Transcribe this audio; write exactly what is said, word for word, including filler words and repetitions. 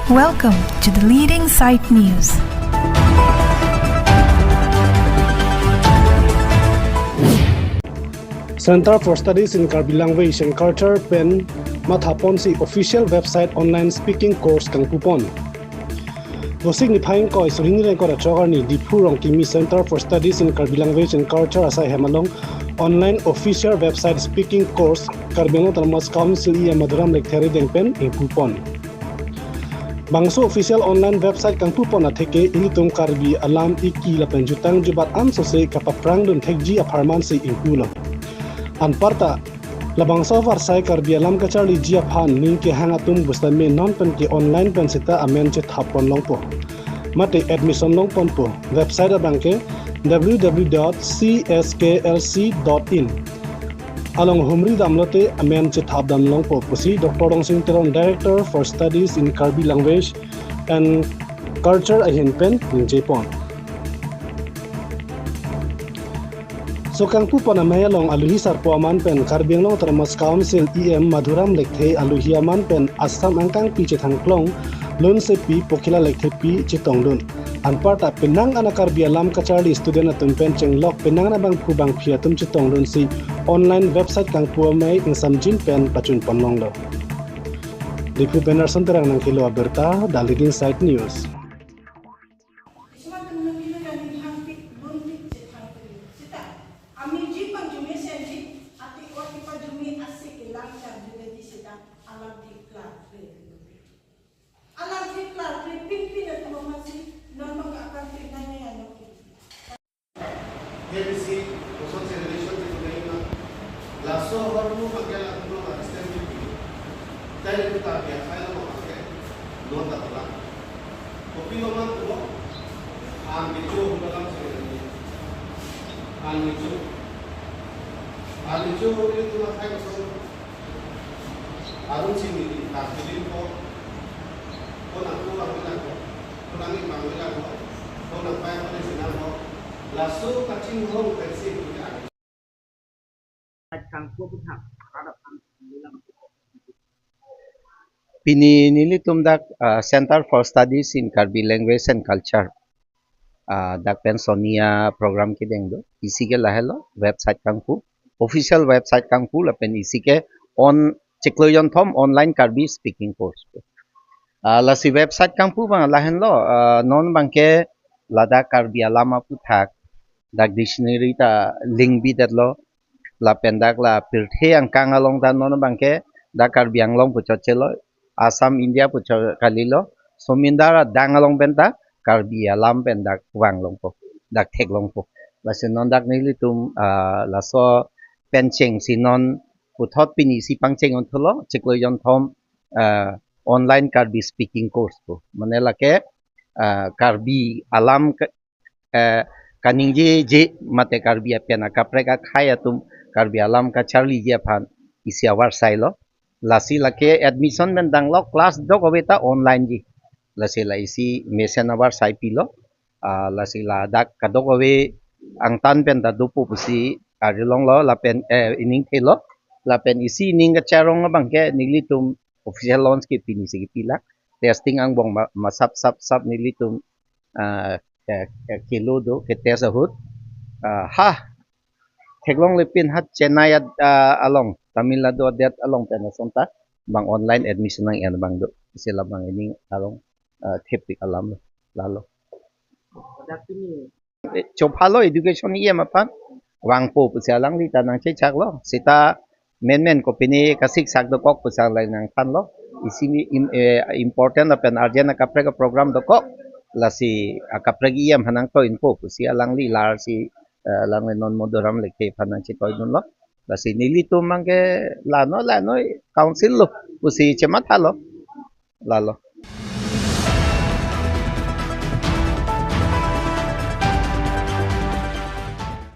Welcome to the leading site news. Center for Studies in Karbi Language and Culture pen mathaponsi official website online speaking course kangpupon. Vosik niphai ingkoi suri hini ingkoi ra chok arni Diphu Rongkimi Center for Studies in Karbi Language and Culture asai hem along online official website speaking course Karbi Anglong Autonomous Council E M Madhuram Lekthe arideng pen ingpupon. Bangso official online website kangpupon atheke ilitum Karbi alam, iki lapen jutang jubat ansose kapaprangdun thekji apharmansi ingpulo. Anparta labangso avarsai Karbi alam kacharliji aphan ning kehang atum pusitame non pen ke online pen seta amen chethap pon longpo. Mate admission long ponpo. Website abang ke W W W dot C S K L C dot in. Along humri damlote amen chethap dam longpo pusi Doctor Dongsing Teron, Director for Studies in Karbi Language and Culture ahin pen ningjepon. So kangpupon amei along aluhi sarpo aman pen Karbi Anglong Autonomous Council E M Madhuram Lekthe aluhi aman pen Assam angkangpi chethangklong Lunsepi Pokhila Lekthepi chetongdun. Anparta penang ana Karbi alam kacharli student atum pen chenglok penang ana bangphu bangphi atum chetongdunsi online website kangpu amei ingsamjin pen pachun pon longlo. Diphu pen Arson Terang nangkelo abirta, The Leading Site News. Isma tum nang kilo yang hangpik, lunpik, chetangpik. Sita, ami ji pajumi senji, ati ot pajumi asik ilang charju di sita, alam di klar, klar. Alam di klar, klar, pin pin atum masih, non maka akan pin nanya yang oke. He bisi, kosonsi relation di tunai ma. Laso ahormu pakai la kuno la distance di. Tadi kita biasa lo pakai. Lo tak pernah. Kopi lo man tu. An bicu dalam sini. An bicu. An bicu ini tu lah kai kosong. Arun sini di. Tak pilih ko. Ko nak ko, ko nak ko. Ko nak ni bang ko. Ko nak pai ko ni sinang ko. Laso kachinghon pensi kita. Pini nelitum dak, ah, Center for Studies in Karbi Language and Culture, ah, dak pen soni aprogram kedeng do. Isi ke lahelo website kangpu, official website kangpu lapen isi ke on chiklo jonthom online Karbi speaking course. Ah, lasi website kangpu abang lahenlo, ah, non abang ke ladak Karbi alam aputhak dak dictionary ta link bidetlo, lapen dak la pirthe angkang along ta non abang ke dak Karbi Anglong pu chotchelo, Assam India pu chot kalilo, somindar adang along pen ta Karbi alam pen dak vang longpo, dak thek longpo. Lasi non dak nelitum, ah, laso pen chengsi non puthot pini si pangcheng unthulo, chiklo jonthom, ah, online Karbi speaking course pu. Mane lake, ah, Karbi alam ke, eh, kaningjeje mate Karbi apian akaprek akhei atum Karbi alam kacharliji aphan isi avarsailo. Lasi lake admission pen danglo, class dokave ta online ji. Lasi la isi mesen avarsai pilo. Ah, lasi ladak kadokave angtan pen ta dopo pusi arilonglo lapen, eh, ining thelo. Lapen isi ining kacharong abang ke nelitum official launch ke pini si kepilak. Testing angbong ma, masap sap sap nelitum, ah, eh, eh, kelo do ke test ahut. Ah, ha, theklonglepin ha Chennai ad-, ah, along, Tamil Nadu adet along pen asonta bang online admission nang-en abang do. Isi labang ining arong, ah, thepik alam lo, lalo. Dak pini, eh, chophalo education E M aphan vangpo pusi alangli ta nangchechaklo. Sita menmen kopine kasiksak dokok pusi alangli nangthanlo. Isi mi im-, eh, important lapen urgent akaprek program dokok. Lasi akaprek E M aphan nangtoinpo pusi alangli larsi, eh, alangli non Madhuram Lekthe aphan nangchetoidunlo. Lasi nelitum abang ke lano lano council lo pusi chemathalo. Lalo.